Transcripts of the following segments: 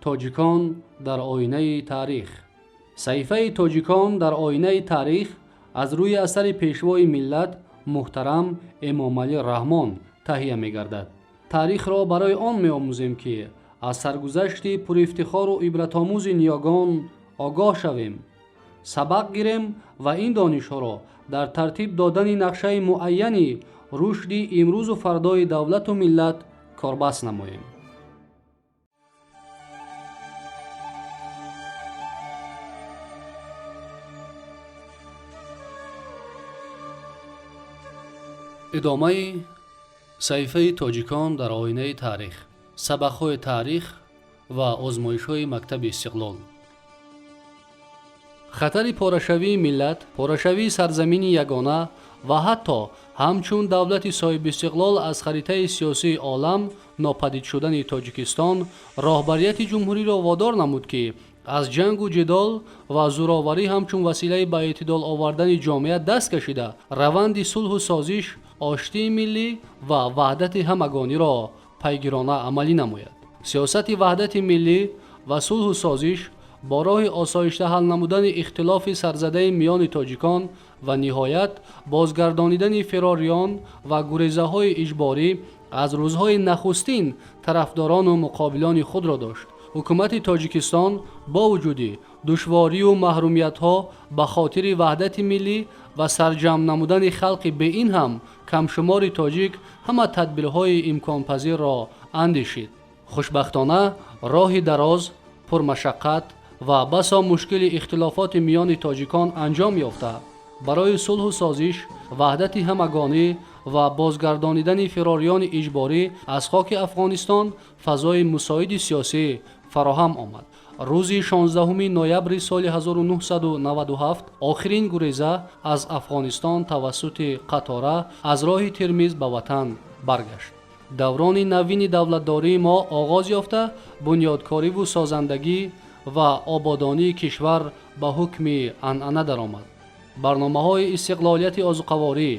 Тоҷикон дар оинаи таърих. Саҳифаи Тоҷикон дар оинаи таърих аз рӯи асари Пешвои миллат муҳтарам Эмомалӣ Раҳмон таҳия мегардад. Таърихро барои он меомӯзем, ки аз саргузашти пурифтихору ибратомӯзи ниёгон огоҳ шавем, сабақ гирем ва ин донишҳоро дар тартиб додани нақшаи муайяни рушди имрӯзу фардои давлату миллат корбаст намоем. Идомаи саҳифаи Тоҷикон дар оинаи таърих, сабақҳои таърих ва озмоишҳои мактаби Истиқлол. Хатари порашавии миллат, порашавии сарзамини ягона ва ҳатто ҳамчун давлати соҳибистиқлол аз харитаи сиёсии олам нопадид шудани Тоҷикистон роҳбарияти ҷумҳуриро водор намуд, ки аз ҷангу ҷидол ва зӯроварӣ ҳамчун василаи ба эътидол овардани ҷомеа даст кашида, раванди сулҳу созиш, оштии миллӣ ва ваҳдати ҳамагониро пайгирона амалӣ намояд. Сиёсати ваҳдати миллӣ ва сулҳу созиш бо роҳи осоишта ҳал намудани ихтилофи сарзадаи миёни тоҷикон ва ниҳоят бозгардонидани фирориён ва гурезаҳои иҷборӣ аз рӯзҳои нахустин тарафдорону муқобилони худро дошт. Ҳукумати Тоҷикистон бо вуҷуди душворию маҳрумиятҳо ба хотири ваҳдати миллӣ ва сарҷамъ намудани халқи беин ҳам камшумори тоҷик ҳама тадбирҳои имконпазирро андешид. Хушбахтона, роҳи дароз, пурмашаққат ва басо мушкили ихтилофоти миёни тоҷикон анҷом ёфта, барои сулҳу созиш, ваҳдати ҳамагонӣ ва бозгардонидани фирориёни иҷборӣ аз хоки Афғонистон фазои мусоиди сиёсӣ фароҳам омад. Рӯзи 16 ноябри соли 1997 охирин гуреза аз Афғонистон тавассути қатора аз роҳи Термиз ба ватан баргашт. Даврони навини давлатдории мо оғоз ёфта, бунёдкориву созандагӣ ва ободонии кишвар ба ҳукми анъана даромад. Барномаҳои истиқлолияти озуқаворӣ,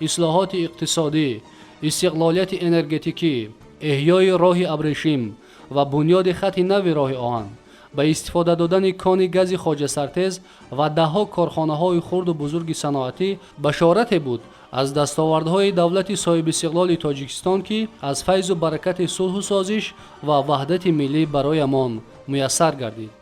ислоҳоти иқтисодӣ, истиқлолияти энергетикӣ, эҳёи роҳи абрешим ва бунёди хати нави роҳи оҳан, ба истифода додани кони гази Хоҷасартез ва даҳҳо корхонаҳои хурду бузурги саноатӣ башорате буд аз дастовардҳои давлати соҳибистиқлоли Тоҷикистон, ки аз файзу баракати сулҳу созиш ва ваҳдати миллӣ бароямон муяссар гардид.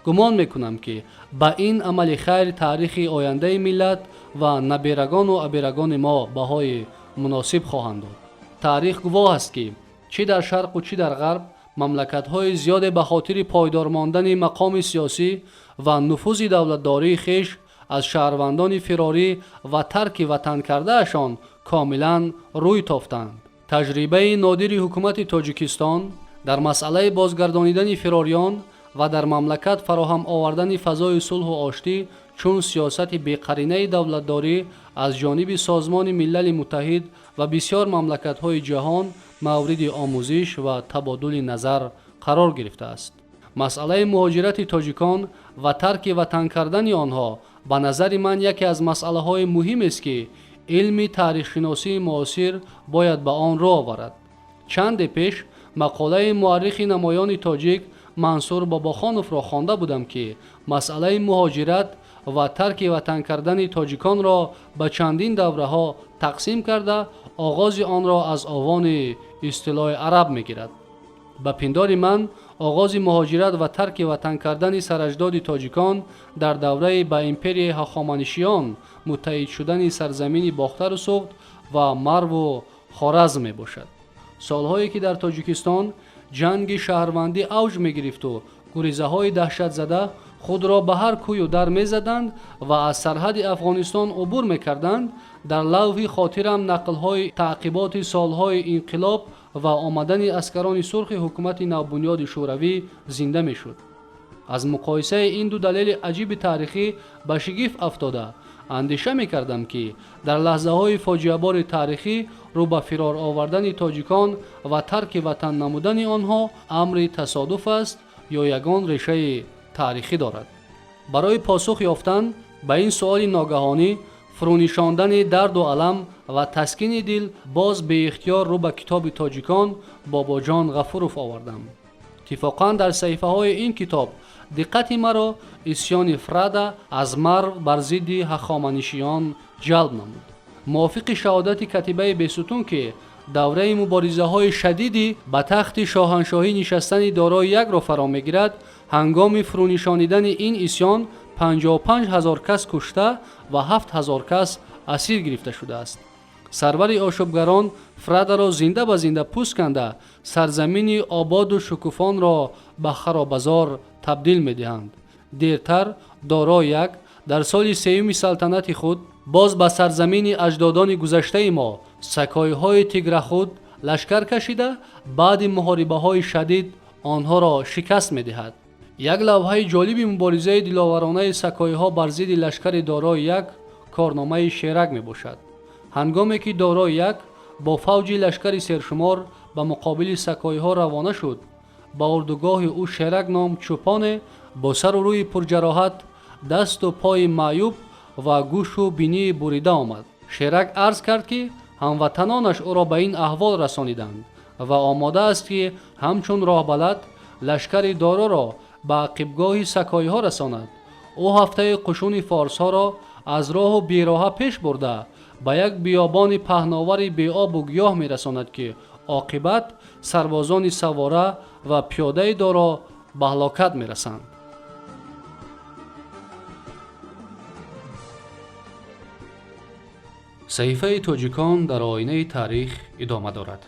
Гумон мекунам, ки ба ин амали хайр таърихи ояндаи миллат ва наберагону аберагони мо баҳои муносиб хоҳанд дод. Таърих гувоҳ аст, ки чӣ дар шарқу чӣ дар ғарб мамлакатҳои зиёде ба хотири пойдор мондани мақоми сиёсӣ ва нуфузи давлатдории хеш аз шаҳрвандони фирорӣ ва тарки ватан кардаашон комилан рӯй тофтанд. Таҷрибаи нодири ҳукумати Тоҷикистон дар масъалаи бозгардонидани фирориён ва дар мамлакат фароҳам овардани фазои сулҳу оштӣ чун сиёсати беқаринаи давлатдорӣ аз ҷониби Созмони Милали Муттаҳид ва бисёр мамлакатҳои ҷаҳон мавриди омӯзиш ва табодули назар қарор гирифтааст. Масъалаи муҳоҷирати тоҷикон ва тарки ватан кардани онҳо ба назари ман яке аз масъалаҳои муҳимест, ки илми таърихшиносии муосир бояд ба он рӯ оварад. Чанде пеш мақолаи муаррихи намоёни тоҷик Мансур Бобохоновро хонда будам, ки масъалаи муҳоҷират ва тарки ватан кардани тоҷиконро ба чандин давраҳо тақсим карда, оғози онро аз овони истилои араб мегирад. Ба пиндори ман, оғози муҳоҷират ва тарки ватан кардани сараҷдоди тоҷикон дар давраи ба империяи Ҳахоманишиён муттаҳид шудани сарзамини Бохтару Суғд ва Марву Хоразм мебошад. Солҳое ки дар Тоҷикистон ҷанги шаҳрвандӣ авҷ мегирифту гурезаҳои даҳшатзада худро ба ҳар кӯю дар мезаданд ва аз сарҳади Афғонистон убур мекарданд, дар лавҳи хотирам нақлҳои таъқиботи солҳои инқилоб ва омадани аскарони сурхи ҳукумати навбунёди Шӯравӣ зинда мешуд. Аз муқоисаи ин ду далели аҷиби таърихӣ ба шигифт афтода, андеша мекардам, ки дар лаҳзаҳои фоҷиабори таърихӣ рӯ ба фирор овардани тоҷикон ва тарки ватан намудани онҳо амри тасодуф аст ё ягон решаи таърихӣ дорад. Барои посух ёфтан ба ин суоли ногаҳонӣ, фурӯнишондани дарду алам ва таскини дил боз беихтиёр рӯ ба китоби Тоҷикон Бобоҷон Ғафуров овардам. Иттифоқан дар саҳифаҳои ин китоб диққати маро исьёни Фрада аз Марв бар зидди ҳахоманишиён ҷалб намуд. Мувофиқи шаҳодати катибаи Бесутун, ки давраи муборизаҳои шадиди ба тахти шоҳаншоҳӣ нишастани Дорои Якро фаро мегирад, ҳангоми фурӯнишонидани ин исьён 55 ҳазор кас кушта ва 7 ҳазор кас асир гирифта шудааст. Сарвари ошӯбгарон Фрадаро зинда ба зинда пӯст канда, сарзамини ободу шукуфонро ба харобазор табдил медиҳанд. Дертар Доро Як дар соли сеюми салтанати худ боз ба сарзамини аҷдодони гузаштаи мо, сакойҳои тиграхуд, лашкар кашида, баъди муҳорибаҳои шадид онҳоро шикаст медиҳад. Як лавҳаи ҷолиби муборизаи диловаронаи сакоиҳо бар зидди лашкари Дорои Як корномаи Шерак мебошад. Ҳангоме ки Дорои Як бо фавҷи лашкари сершумор ба муқобили сакоиҳо равона шуд, ба урдугоҳи ӯ Шерак ном чӯпоне бо сару рӯи пурҷароҳат, дасту пои маъюб ва гӯшу бинии бурида омад. Шерак арз кард, ки ҳамватанонаш ӯро ба ин аҳвол расониданд ва омода аст, ки ҳамчун роҳбалад лашкари Дороро ба ақибгоҳи сакоиҳо расонад. Ӯ ҳафтаи қушуни форсҳоро аз роҳу бероҳа пеш бурда, ба як биёбони паҳновари беобу гиёҳ мерасонад, ки оқибат сарбозони савора ва пиёдаи Доро ба ҳалокат мерасанд. Саҳифаи тоҷикон дар оинаи таърих идома дорад.